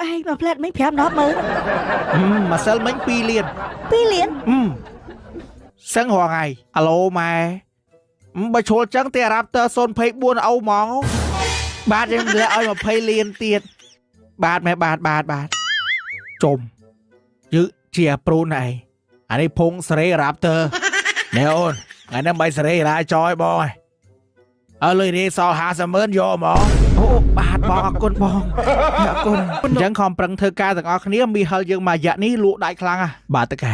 ឯងមកផ្លែតមិញ5 10ម៉ឺន ម្សិលមិញ2លាន 2លាន អឺសឹងរងថ្ងៃអាឡូម៉ែបើឈុលចឹងទេអារ៉ាប់ទ័រ024អូហ្មងបាទយើងលាក់ឲ្យ20លានទៀតបាទម៉ែបាទបាទបាទជុំយឺជាប្រូនឯងអានេះភងសេរីរ៉ាប់ទ័រណែអូនថ្ងៃនេះបីសេរីរាចយបងអើលុយរីសល់50ម៉ឺនយកហ្មងអូបាទបងអរគុណបងអរគុណអញ្ចឹងខំប្រឹងធ្វើការទាំងអស់គ្នាមីហិលយើងមួយរយៈនេះលក់ដាច់ខ្លាំងហ่ะបាទតកែ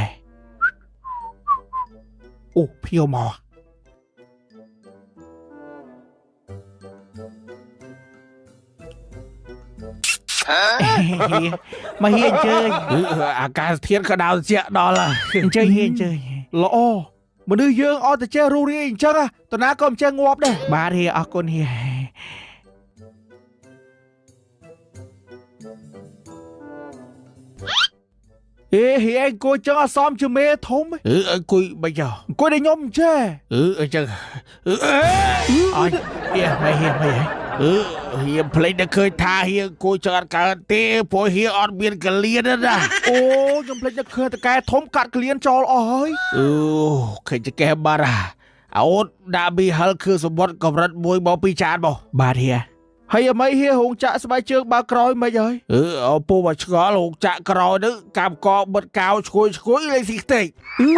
អូភ្ញៀវមកមកហៀអញ្ជើញអាកាសធាតុក្តៅត្រជាក់ដល់អញ្ជើញហៀអញ្ជើញល្អមនុស្សយើងអត់ទៅចេះរស់រាយអញ្ចឹងតណាក៏មិនចេះងាប់ដែរបាទហៀអរគុណហៀអេហៀអង្គុយចឹងអត់សមជាមេធំអឺអង្គុយមិនចោអង្គុយតែខ្ញុំចេះអឺអញ្ចឹងអឺអញហៀមិនហៀមិនហៀអឺហៀភ្លេចតែឃើញថាហៀអង្គុយចឹងអត់កើតទេព្រោះហៀអត់មានកលៀនណាអូខ្ញុំភ្លេចតែឃើញតកែធំកាត់កលៀនចោលអស់ហើយអូឃើញតកែបារ៉ាអូនដាក់មីហិលគឺសម្បត្តិកម្រិតមួយមកពីចានមកបាទហៀហើយអីហៀរោងចាក់ស្បែកជើងបើក្រោយមិនហើយអឺឪពុកមកឆ្ងល់រោងចាក់ក្រោយនឹងកម្មកបិទកៅឈួយឈួយលេងស៊ីខ្ទេចអឺ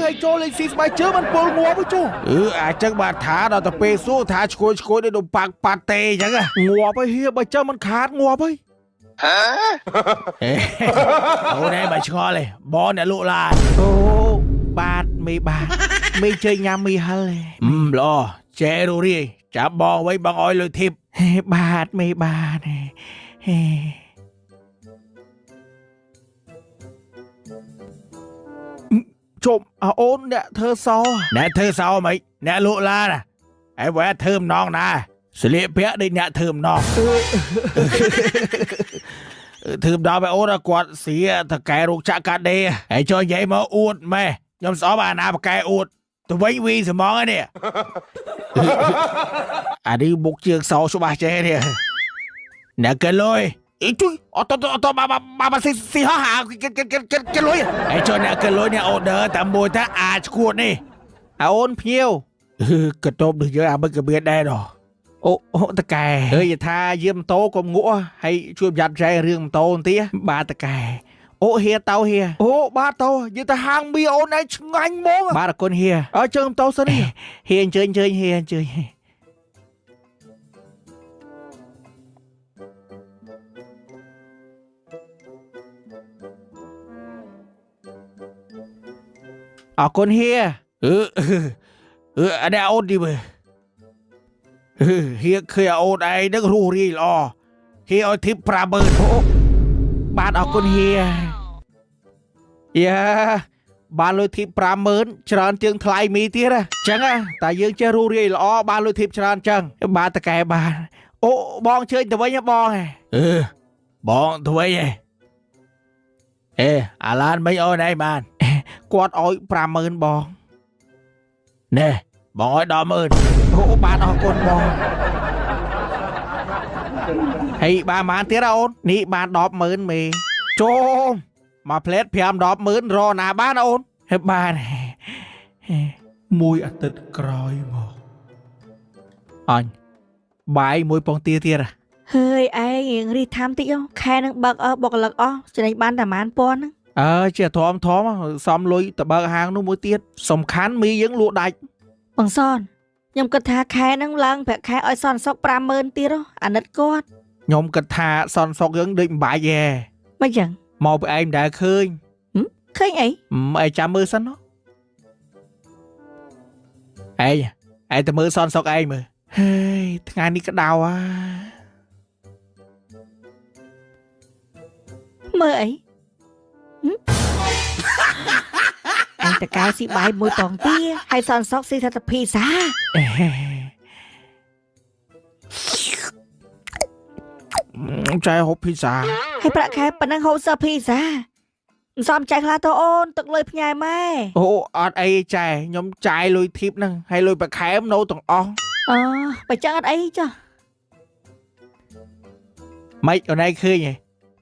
ហើយចូលលេងស៊ីស្បែកជើងមិនពលងាប់ទេចុះអឺអាចចឹងបាទថាដល់ទៅពេលសួរថាឈួយឈួយដូចនំប៉័ងប៉ាតេអញ្ចឹងងាប់ហើយហៀបើចឹងមិនខាតងាប់ហើយហ៎អូនឯងបើឆ្ងល់ទេបងអ្នកលក់ឡានអូបាទមេបាទមេជើញញ៉ាំមីហិលល្អចែររាយចាប់បងໄວបងអោយលុយធីបបាទមេបាទហេជុំអូនអ្នកធ្វើសោអ្នកធ្វើសោមិនអ្នកលក់ឡានអីវ៉ែធ្វើម្ដងណាស្លៀកពាក់ដូចអ្នកធ្វើម្ដងធ្វើម្ដងបែអូនគាត់សៀតកែរោគចាក់កាត់ដេហើយចូលនិយាយមកអួតម៉ែខ្ញុំស្អប់អាណាបកែអួតទៅវិញវីស្មងនេះអានេះមុខជើងសោច្បាស់ចេះនេះអ្នកកលុយអីជួយអត់អត់បាបាបាស៊ីស៊ីហោះហាគេគេគេគេលុយអីចូលអ្នកកលុយអ្នកអូដឺតែមួយថាអាចឈួតនេះអូនភ្ញៀវកតបដូចយើងអាមិនក៏មានដែរដល់អូអូតកែអើយថាយាមម៉ូតូកុំងក់ហើយជួយប្រយ័ត្នចែរឿងម៉ូតូបន្តិចបាទតកែអូហៀតៅហៀអូបាទតោយទៅហាងមីអូនឯងឆ្ងាញ់ហ្មងបាទអរគុណហៀអើជើងម៉ូតូសិនហៀអញ្ជើញអញ្ជើញហៀអញ្ជើញអរគុណហៀអឺអឺអានេះអូនទីមើលហៀឃើញអូនឯងនឹងរស់រាយល្អហៀឲ្យធីប50000អូបាទអរគុណហៀយ៉ាបានលុយធីប50000ច្រើនជាងថ្លៃមីទៀតណាចឹងតែយើងចេះរស់រាយល្អបានលុយធីបច្រើនចឹងបាទតកែបាទអូបងជើញទៅវិញបងអឺបងទៅវិញឯអេអាឡានមិនអូនឯងបានគាត់ឲ្យ50000បងណែបងឲ្យ100,000អូបាទអរគុណបងហើយបានបានទៀតអូននេះបាន100,000មេចូលមកផ្លេត5 100,000រណាបានអូនហើយបានមួយអាទិត្យក្រោយមកអញបាយមួយពងទាទៀត ហើយឯងរៀងរីថាមតិចខែនឹងបើកអស់បុគ្គលិកអស់ចំណេញបានតែប៉ុន្មានពាន់ហ្នឹង អើជាធំធំសំលុយតបើកហាងនោះមួយទៀតសំខាន់មីយើងលក់ដាច់ បងសនខ្ញុំគិតថាខែនឹងឡើងប្រាក់ខែឲ្យសន្តិសុខ50000ទៀតអាណិតគាត់ ខ្ញុំគិតថាសន្តិសុខយើងដូចមិនបាច់ទេ មិនចឹង មកពីឯងមិនដែលឃើញ ឃើញអី ឯងចាំមើលសិនឯងឯងទៅមើលសន្តិសុខឯងមើលហេថ្ងៃនេះក្តៅអា មើលអីឯងតកែស៊ីបាយមួយពងទាហើយសន្តិសុខស៊ីថាតែភីសា ចែហូបភីសា ហើយប្រាក់ខែប៉ុណ្ណឹងហូបសើភីសាមិនសមចែកខ្លះទៅអូនទឹកលុយផ្ញើម៉ែ អូអត់អីចែខ្ញុំចាយលុយធីបហ្នឹងហើយលុយប្រខែមនៅទាំងអស់ អូបើចឹងអត់អីចុះ ម៉េចអូនឯងឃើញហ៎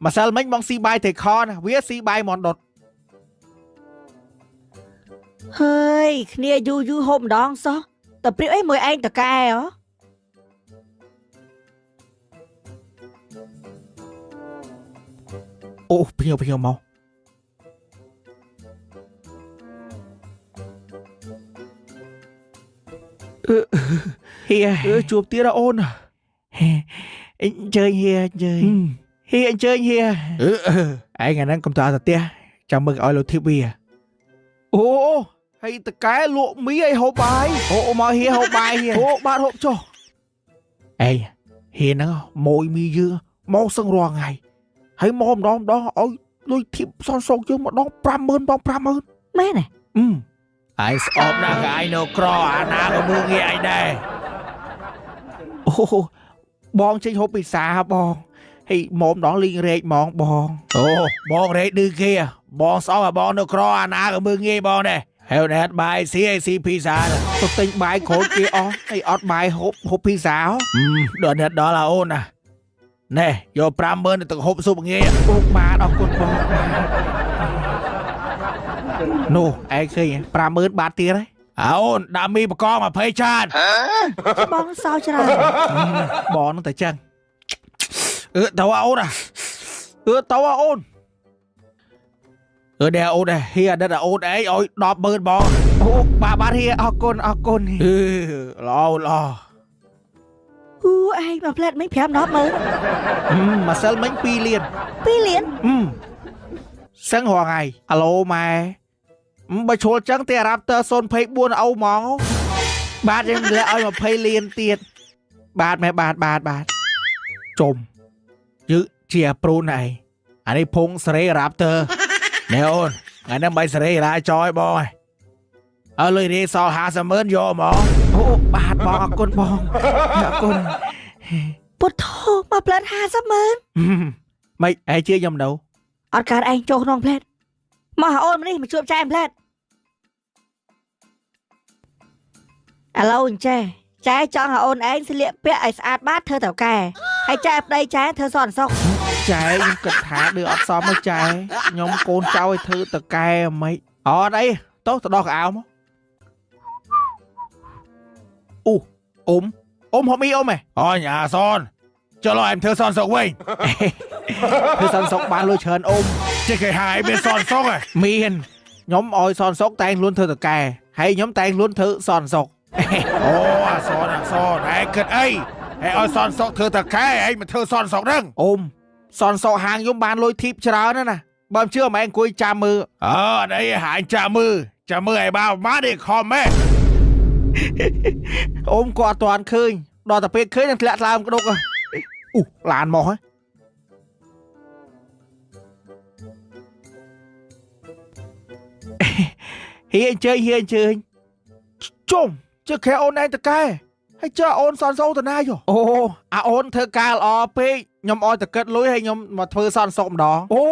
ម្សិលមិញបងស៊ីបាយត្រីខណាវាស៊ីបាយមន់ដុត ហើយគ្នាយូរយូរហូបម្ដងសោះតែព្រៀបអីមួយឯងតកែហ៎ អូភ្ញៀវភ្ញៀវមកអឺហៀអឺជួបទៀតអូនអញ្ជើញហៀអញ្ជើញហៀអញ្ជើញហៀអឺឯងអាហ្នឹងកុំតើតាផ្ទះចាំមើលឲ្យលោកធីបវាអូហើយតកែលក់មីឲ្យហូបបាយអូមកហៀហូបបាយហៀអូបាទហូបចុះឯងហៀហ្នឹងម៉ួយមីយើងមកសឹងរាល់ថ្ងៃ ហើយមកម្ដងម្ដងឲ្យលុយធីបសនសោកយើងម្ដង50000បង50000 មែនទេ អឺឯងស្អប់ណាស់ក៏ឯងនៅក្រអាណាក៏មើងងាយឯងដែរអូបងចេញហូបពិសាបងហើយមកម្ដងលីងរែកហ្មងបងអូបងរែកឌឺគេបងស្អប់អាបងនៅក្រអាណាក៏មើងងាយបងដែរហើយណែបាយស៊ីឲ្យស៊ីភីសាទៅទិញបាយក្រូចគេអស់ហើយអត់បាយហូបហូបភីសាដល់អ្នកដល់អាអូនណាណែយក50000ទៅហូបស៊ុបងាយអូបាទអរគុណបងនោះឯងឃើញ50000បាតទៀតហើយអូនដាក់មីបកង20ចាន បងសោច្រើន បងនឹងតែចឹងអឺទៅអូនអឺទៅអូនអឺដែរអូនហៀអដិតអូនឯងឲ្យ100000បងអូបាទបាទហៀអរគុណអរគុណអឺល្អល្អ អូឯងមកផ្លែតមិញ5 10ម៉ឺន ម្សិលមិញ2លាន 2លាន អឺសឹងរងថ្ងៃអាឡូម៉ែបើឈួលចឹងទេអារ៉ាប់ទ័រ024អូហ្មងបាទយើងលាក់ឲ្យ20លានទៀតបាទម៉ែបាទបាទបាទជុំយឺជាព្រូនឯងអានេះភងសេរីអារ៉ាប់ទ័រណែអូនថ្ងៃនេះមិនសេរីរាចយបងអើលុយរៀលសល់50ម៉ឺនយកហ្មងអូបាទបងអរគុណបងអរគុណ ពុទ្ធោមកផ្លែត50ម៉ឺន មិនឯងជឿខ្ញុំនៅ អត់កើតឯងចូលក្នុងផ្លែតមកអូនមកនេះមកជួបចែផ្លែតឥឡូវអញ្ចេះចែចង់ឲ្យអូនឯងស្លៀកពាក់ឲ្យស្អាតបាតធ្វើតកែហើយចែប្តីចែធ្វើសន្តិសុខ ចែខ្ញុំគិតថាដូចអត់សមទេចែខ្ញុំកូនចៅឲ្យធ្វើតកែហ្មិនអត់អីតោះទៅដោះកៅអៅមកអូអ៊ំអ៊ំហូបមីអ៊ំហ៎អូញអាសនចុះលោអែមធ្វើសនសុកវិញធ្វើសនសុកបានលុយច្រើនអ៊ំចេះគេហាយមានសនសុកហ៎មានខ្ញុំឲ្យសនសុកតែងខ្លួនធ្វើតកែហើយខ្ញុំតែងខ្លួនធ្វើសនសុកអូអាសនអាសនឯងគិតអីឯងឲ្យសនសុកធ្វើតកែឯងមកធ្វើសនសុកហ្នឹងអ៊ំសនសុកហាងខ្ញុំបានលុយធីបច្រើនណាស់ណាបើមិនជឿម៉ែអង្គុយចាំមើលអើអត់អីហាងចាំមើលចាំមើលឯបាម៉ានេះខំម៉េះអ៊ំក៏អត់ទាន់ឃើញដល់តែពេលឃើញនឹងធ្លាក់ថ្លើមក្តុកអូឡានមកហ៎ហៀអញ្ជើញហៀអញ្ជើញជុំជឿខែអូនឯងតកែហើយជឿអូនសនសូតាណាយោអូអាអូនធ្វើការល្អពេកខ្ញុំឲ្យតកិតលុយហើយខ្ញុំមកធ្វើសនសុកម្ដងអូ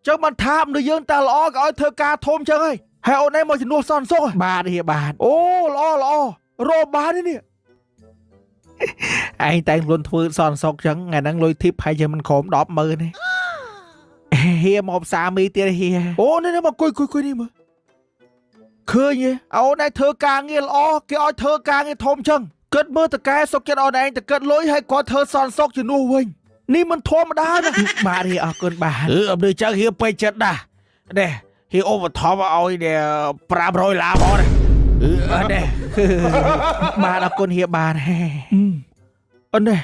ចឹងបានថាមនុស្សយើងតែល្អក៏ឲ្យធ្វើការធំចឹងហើយហើយអូនឯងមកជំនួសសនសុកបាទហៀបាទអូល្អល្អរកបាននេះឯងតែងខ្លួនធ្វើសនសុកចឹងថ្ងៃហ្នឹងលុយធីបហើយយើងមិនក្រោម100000ទេហៀមកផ្សារមីទៀតហៀអូនេះមកគុយគុយគុយនេះមើលឃើញទេអូនឯងធ្វើការងារល្អគេឲ្យធ្វើការងារធំចឹងគិតមើលតកែសុកចិត្តអូនឯងតកិតលុយឲ្យគាត់ធ្វើសនសុកជំនួសវិញនេះមិនធម្មតាណាបាទហៀអរគុណបាទអឺអត់ដូចចឹងហៀពេកចិត្តណាស់នេះហៀឧបត្ថម្ភឲ្យនេះ500ឡាផងណាអឺអត់ទេបាទអរគុណហៀបាទអត់ទេ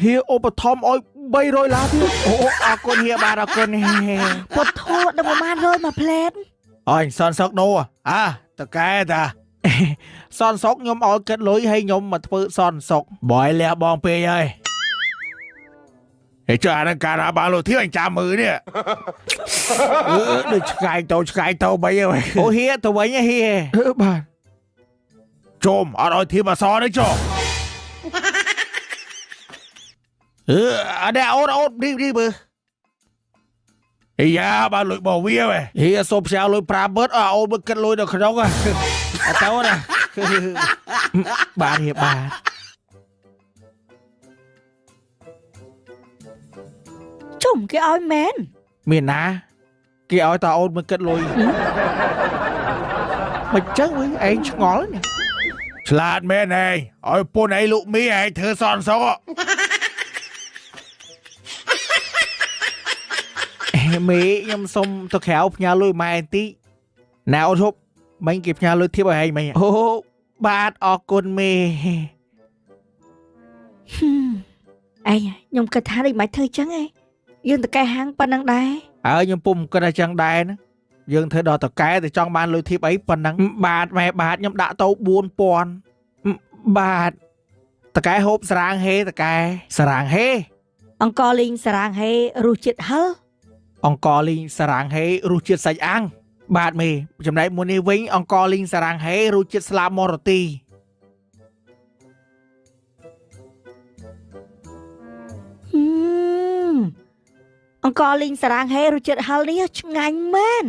ហៀឧបត្ថម្ភឲ្យ300ឡាទៀតអូអរគុណហៀបាទអរគុណ ពុទ្ធោដល់ប្រហែល100មកផ្លែត អញសនសុកនោះអាតកែតាសនសុកខ្ញុំឲ្យគិតលុយឲ្យខ្ញុំមកធ្វើសនសុកបយលះបងពេកហើយហេចុះអានឹងការបានលោកធៀបអញចាំមើលនេះអឺដូចឆ្កែទៅឆ្កែទៅបីហើយអូហៀទៅវិញហៀបាទជុំអត់ឲ្យធៀបអសនេះចុះអឺអត់អូនអូននេះនេះមើលអាយ៉ាបានលុយរបស់វាហ៎ហៀសូមផ្សាយលុយ50000អើអូនមើលគិតលុយនៅក្នុងអត់ទៅណាបាទហៀបាទ ជុំគេឲ្យមែន មានណាគេឲ្យតាអូនមិនគិតលុយមិនចឹងវិញឯងឆ្ងល់ណា ឆ្លាតមែនឯងឲ្យពុនឯងលក់មីឯងធ្វើសនសុក មេខ្ញុំសុំទៅក្រៅផ្ញើលុយម៉ែបន្តិចណែអូនឈប់មិញគេផ្ញើលុយធៀបឲ្យឯងមិញអូបាទអរគុណមេ ហឹមឯងខ្ញុំគិតថាដូចមិនធ្វើចឹងឯងយើងតកែហាងប៉ុណ្ណឹងដែរ ហើយខ្ញុំពុំគិតថាចឹងដែរណាយើងធ្វើដល់តកែតែចង់បានលុយធៀបអីប៉ុណ្ណឹងបាទម៉ែបាទខ្ញុំដាក់ទៅ4000បាទតកែហូបសារាងហេតកែសារាងហេ អង្គលីងសារាងហេរសជាតិហឹល អង្គលីងសារាងហេរសជាតិសាច់អាំងបាទមេចំណែកមួយនេះវិញអង្គលីងសារាងហេរសជាតិស្លាបមរទី ហឹមអង្គលីងសារាងហេរសជាតិហឹលនេះឆ្ងាញ់មែន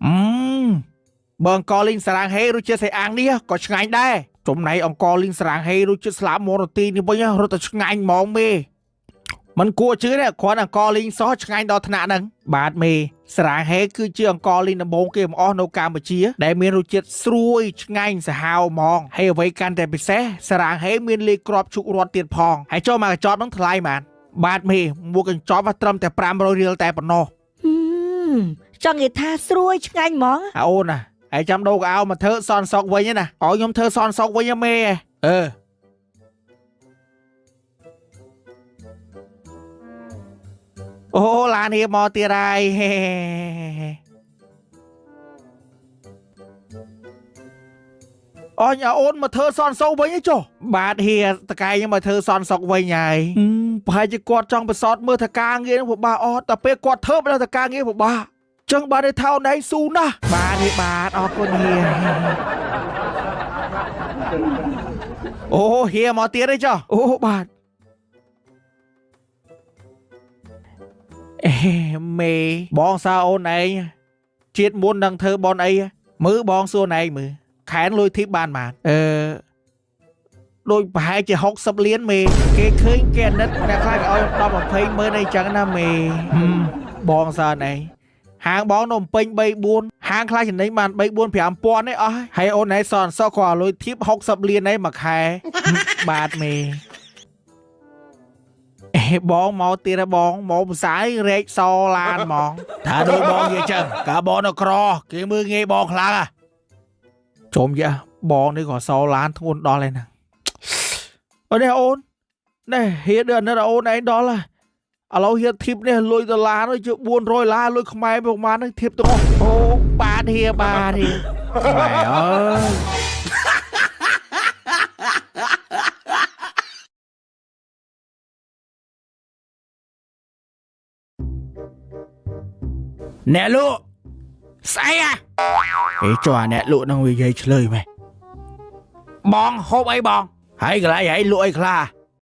អឺមបើអង្គលីងសារាងហេរសជាតិសាច់អាំងនេះក៏ឆ្ងាញ់ដែរចំណែកអង្គលីងសារាងហេរសជាតិស្លាបមរទីនេះវិញរត់តែឆ្ងាញ់ហ្មងមេมันគួរជឿទេគ្រាន់អង្គលីងសោះឆ្ងាញ់ដល់ថ្នាក់ហ្នឹងបាទមេសារាងហេគឺជាអង្គលីងដំបូងគេបង្អស់នៅកម្ពុជាដែលមានរសជាតិស្រួយឆ្ងាញ់សាហាវហ្មងហើយអ្វីកាន់តែពិសេសសារាងហេមានលាយគ្រាប់ឈូករត់ទៀតផងហើយចូលមកកញ្ចប់ហ្នឹងថ្លៃហ្មងបាទមេមួយកញ្ចប់ត្រឹមតែ500រៀលតែប៉ុណ្ណោះ ហឹមចង់និយាយថាស្រួយឆ្ងាញ់ហ្មង អាអូនណាឯងចាំដូរកៅអៅមកធ្វើសនសុកវិញណាឲ្យខ្ញុំធ្វើសនសុកវិញណាមេអឺអូឡាននេះមកទៀតហើយហេអញអាអូនមកធ្វើសនសុកវិញឯងចុះបាទហៀតកែខ្ញុំមកធ្វើសនសុកវិញហើយប្រហែលជាគាត់ចង់ប្រសតមើលថាការងារនឹងពិបាកអត់តែពេលគាត់ធ្វើមិនដល់ថាការងារពិបាកចឹងបាទឯថោណឯងស៊ូណាស់បាទហេបាទអរគុណហៀអូហៀមកទៀតឯងចុះអូបាទអេមេបងសើអូនឯងជាតិមុននឹងធ្វើបនអីមើលបងសួរណែងមើលខែនលុយធីបបានបានអឺដូចប្រហែលជា60លានមេគេឃើញគេអាណិតអ្នកខ្លះគេឲ្យ10 20ម៉ឺនអីចឹងណាមេហឹមបងសើណែងហាងបងនៅភ្នំពេញ3 4ហាងខ្លះចំណេញបាន3 4 5ពាន់ឯអស់ហើយអូនឯងសនសក់ក៏ឲ្យលុយធីប60លានឯងមួយខែបាទមេអេបងមកទៀតហើយបងមកផ្សាយរែកសឡានហ្មង ថាដូចបងនិយាយចឹងកាលបងនៅក្រគេមើលងាយបងខ្លាំងហ่ะ ជុំយ៉ាបងនេះក៏សឡានធ្ងន់ដល់ហើយណាអូនេះអូននេះហៀដអាណិតអូនឯងដល់ហើយឥឡូវហៀធីបនេះលុយដុល្លារនោះជា400ដុល្លារលុយខ្មែរប្រហែលហ្នឹងធៀបទាំងអស់អូបាទហៀបាទហៀខ្មែរអើយ អ្នកលក់ស្អីอ่ะអេចុះអាអ្នកលក់ហ្នឹងវានិយាយឆ្លើយម៉េះបងហូបអីបងហើយកន្លែងឯងលក់អីខ្លះ